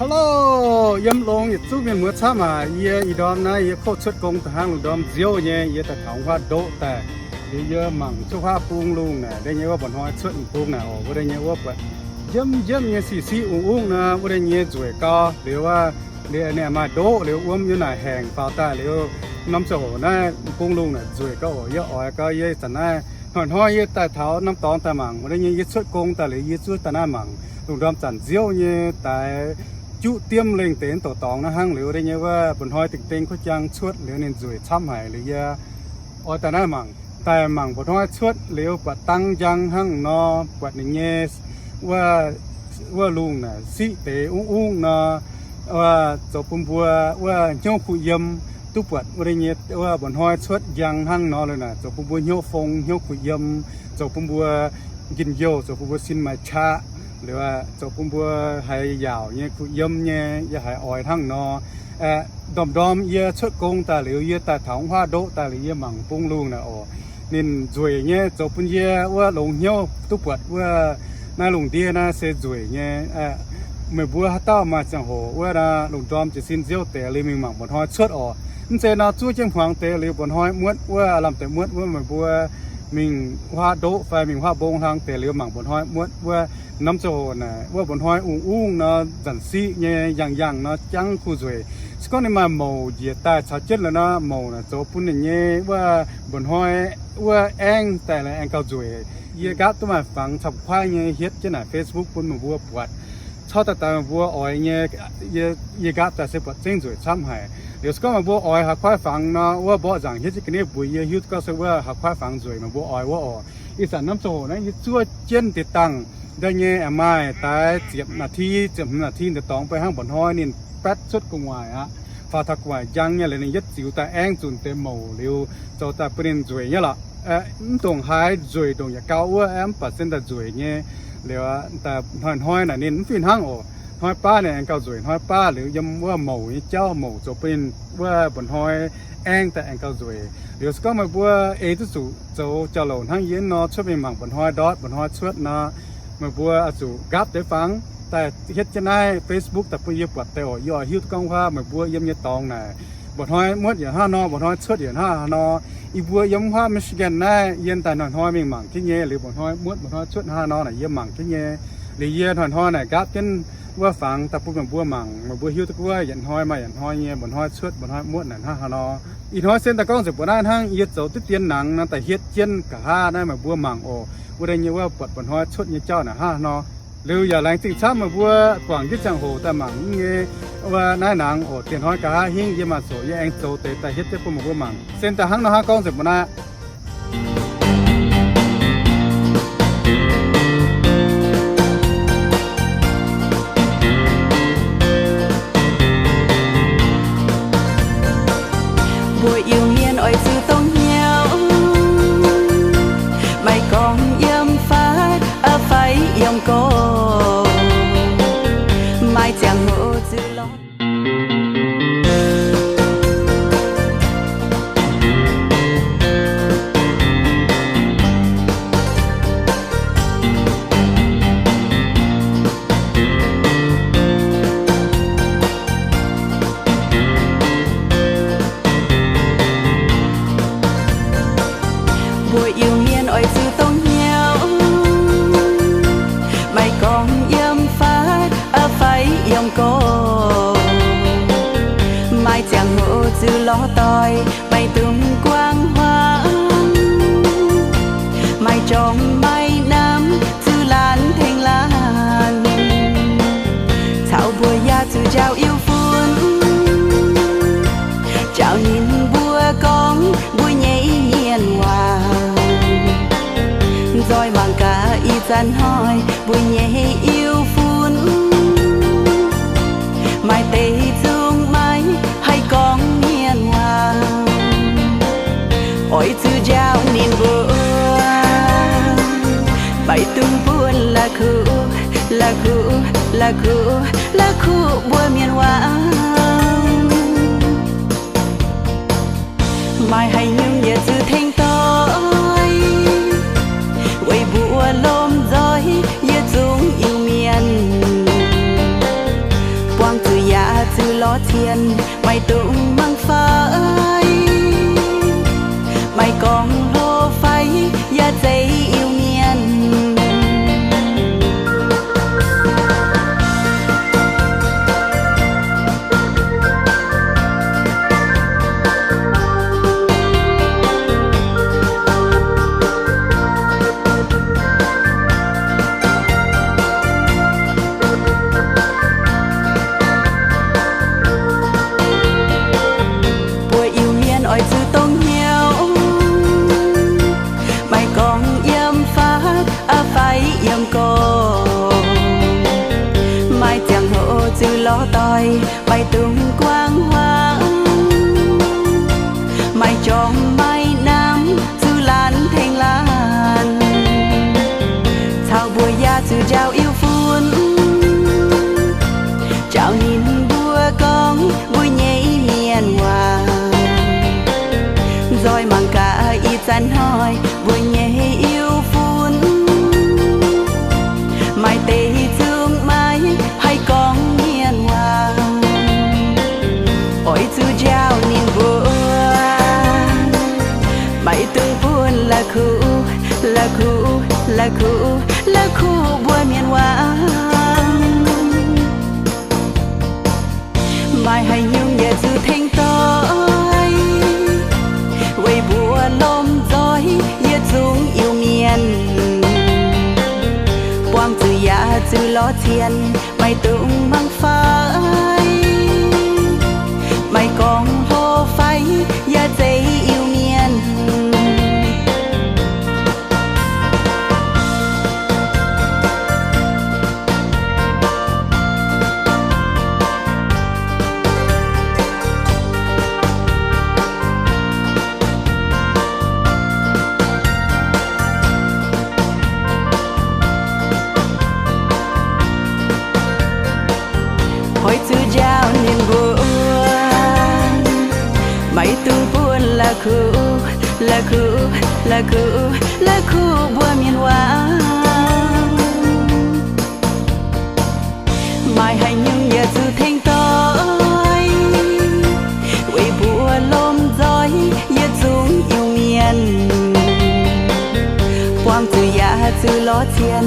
Hello, yiem longx yietc zungv mienh muoz camv aac. Yie ih ndorm naaiv yie kov cuotv gong daaih hnangv lungh ndorm nziouv nyei, yie daaih taux huaav ndoqv daaih. Liuz yie mangc cuotv huaav bung lungh naaic, deix nyei wuov mba'hnoi cuotv bung naaic oc, wuov deix nyei wuov buatc njiemv njiemv nyei siqv siqv ungv ungv nor, wuov deix nyei nzueic gau. Liuz wuov, liuz ninh maaih ndoqv liuz wuom yiem naaic haengc faaux daaih liuz, norm ziangh hoc naaiv bung lungh naaic nzueic gau oc. Yie oix gau yie zanc naaiv hnoi-hnoi yie daaih taux norm dorngx daaih mangc. Wuov deix nyei yie cuotv gong daaih liuz yie zuov daaih naaiv mangc lungh ndorm zanc nziouv nyei daaih juqv diemv lengh deix mv douc dorngx naaiv hnangv. Liuz wuov deix nyei wuov mba'hnoi dingc ding kuv jang cuotv liuz ninh nzueic camv haic. Liuz yie oix daaih naaiv mangc, daaih mangc mba'hnoi cuotv liuz buatc dang njang hnangv nor, buatc ninh nyei wuov lungh naaic siqv deix ungv ungv nor, zoux bun mbuo wuov hnyouv kuh yiem. Duqv buatc wuov deix nyei wuov mba'hnoi cuotv njang hnangv nor liuz naaic zoux bun mbuo hnyouv fong hnyouv kuh yiem, zoux bun mbuo njien-youh, zoux bun mbuo sin maaih qaqv, liuz zoux bun mbuo haiz yaauc nyei kuh yiem nyei. Yie haiz oix hnangv nor. Ndorm-ndorm yie cuotv gong daaih liuz, yie daaih taux huaav ndoqv daaih liuz, yie mangc bung lungh naaic oc, ninh nzueic nyei, zoux bun yie wuov longx hnyouv. Duqv buatc wuov naaiv lungh ndiev naaiv se nzueic nyei. Meih mbuo haaix dauh maaih ziangh hoc wuov lungh ndorm jiez sin nziouv deix liuz mingh mangc mba'hnoi cuotv oc. Mv zeiz nor zuov jienv hmuangx deix liuz mba'hnoi muotv wuov, lamh deix muotv wuov, meih mbuo mingh huaav ndoqv fai mingh huaav mbong hlang deix liuz mangc mba'hnoi muotv wuov. Norm ziangh hoc naaic wuov mba'hnoi ungv ungv nor, nzanc siqv nyei yangh yangh nor jangv kuh nzueic. Se gorngv ninh maaih mouc njiec daaih caux jienv la'nor, mouc naaic zoux bun ninh nyei wuov mba'hnoi wuov aengv daaih la'aengx gauh nzueic. Yie nqaapv duqv maaih fangx camv-kuaaiv nyei hietv jienv naaic Facebook bun meih mbuo buatc. Corc daaih daaih meih mbuo oix nyei, yie nqaapv daaih se buatc zengv nzueic camv haic. Liuz se gorngv meih mbuo oix haaix kuaaiv fangx nor, wuov mborqv nzaangc hietv jienv ga'ndiev mbuox yie hiuv duqv gorngv se wuov haaix kuaaiv fangx nzueic meih mbuo oix wuov oc. Ih zanc norm ziangh hoc naaiv yie zuov jienv deix dangh da'nyeic maaih daaih ziepc นาที, ziepc นาที deix dorngx beiv hnangv mba'hnoi ninh baetv cuotv gu'nguaaic aqv. Faaux taux gu'nguaaic njang nyei liuz ninh yietv ziux daaih aengv zunh deix mouc liuz zoux daaih bun ninh nzueic nyei lorqc. Mv ndongc haaix nzueic ndongc yietc gau wuov, mv baac se daaih nzueic nyei. Liuz hnoi-hnoi naaic ninh mv fih hnangv oc. Hnoi baav ninh aengx gauh nzueic hnoi baav liuz yiem wuov mouc nyei jauv, mouc zoux bun ninh wuov mba'hnoi aengv daaih aengx gauh nzueic. Liuz se gorngv meih mbuo ei duqv zuqc zoux jauv-louc hnangv yie nor cuotv mingh mangc mba'hnoi ndortv mba'hnoi cuotv nor, meih mbuo oix zuqc nqaapv deix fangx daaih hietv jienv naaiv Facebook daaih bun yie buatc deix oc. Yie oix hiuv duqv gorngv wuov meih mbuo yiem nyei dorngx naaic mba'hnoi muotv yietc hnangv nor, mba'hnoi cuotv yietc hnangv nor. Yie mbuo yiem wuov Michigan naaiv yie daaih hnoi-hnoi mingh mangc jienv nyei. Liuz mba'hnoi muotv mba'hnoi cuotv hnangv nor naaic yie mangc jienv nyei. Liuz yie hnoi-hnoi naaic nqaapv jienv wuov fangx daaih bun meih mbuo mangc, meih mbuo hiuv duqv wuov yietc hnoi maaih yietc hnoi nyei mba'hnoi cuotv mba'hnoi muotv naaic hnangv nor. Ih hnoi se daaih gorngv nzengc mbuo naaiv hnangv yie zoux diqv dien nangx nor daaih hietv jienv nqa'haav naaiv meih mbuo mangc oc. Wuov deix nyei wuov buatc mba'hnoi cuotv nyei jauv naaic hnangv nor. Liuz yaac laengz zingh camv meih mbuo guangc jienv ziangh hoc daaih mangc nyei wuov naaiv nangx oc. Diex hnoi nqa'haav hingv yie maaih zoqc yie aengx zoux deix daaih hietv jienv bun meih mbuo mangc. Se daaih hnangv nor hnangv gorngv nzengc mbuo naaiv. Mbuo Iu-Mienh oix zuqc dongh hnyouv, maiv gorngv yiem faatv fai yiem gorx, maaih ziangh hoc zuqc lorz. Mbuo Iu-Mienh oix zuqc dongh hnyouv, maiv gorngv yiem faatv fai yiem gorx, maaih ziangh hoc zuqc lorz doic, maiv dungx guangc huaang, maaih jorngx maaih namx zuqc laanh tengx laanh, caux mbuo yaac zuqc njaaux Iu-Fun, njaaux ninh mbuo gorngv mbuo nyei mienh waac. Nzoih mangc gaax ih zanc hnoi mbuo nyei Iu-Fun, maaih deix zungv maiv haih gorngv mienh waac. Oix zuqc njaaux ninh mbuo, maiv dungx bun la'kuqv, la'kuqv, la'kuqv, la'kuqv mbuo mienh waac. Maaih haaix nyungc yie zuqc tengx doic, weic mbuo lomh nzoih yietc zungv Iu-Mienh, buangh zuqc lorz cien, maiv dungx mangc fai. Maiv gorngv hlo fai yaac zeiz Iu-Mienh. Mbuo Iu-Mienh oix zuqc dongh hnyouv, maiv gorngv yiem fatv fai yiem gorx. Maaih ziangh hoc zuqc lorz doic, maiv dungx guangc huaang. Maaih jorm maaih namx zuqc laanh tengx laanh. Caux mbuo yaac zuqc njaaux Iu-Fun, njaaux ninh mbuo gorngv mbuo nyei mienh waac. Nzoih mangc gaax ih zanc hnoi mbuo nyei Iu-Fun, maaih deix zungv maiv haih gorngv mienh waac. Oix zuqc njaaux ninh mbuo, maiv dungx bun la'kuqv, la'kuqv, la'kuqv, la'kuqv mbuo mienh waac. Maaih haaix nyungc yaac zuqc tengx doic, weic mbuo lomh nzoih yietc zungv Iu-Mienh. Buangh zuqc yaac zuqc lorz cien, maiv dungx mangc fai. Maiv gorngv hlo fai yaac zeiz Iu-Mienh. Oix zuqc njaaux ninh mbuo, maiv dungx bun la'kuqv, la'kuqv, la'kuqv, la'kuqv mbuo mienh waac. Maaih haaix nyungc yaac zuqc tengx doic, weic mbuo lomh nzoih yietc zungv Iu-Mienh. Buangh zuqc yaac zuqc lorz cien,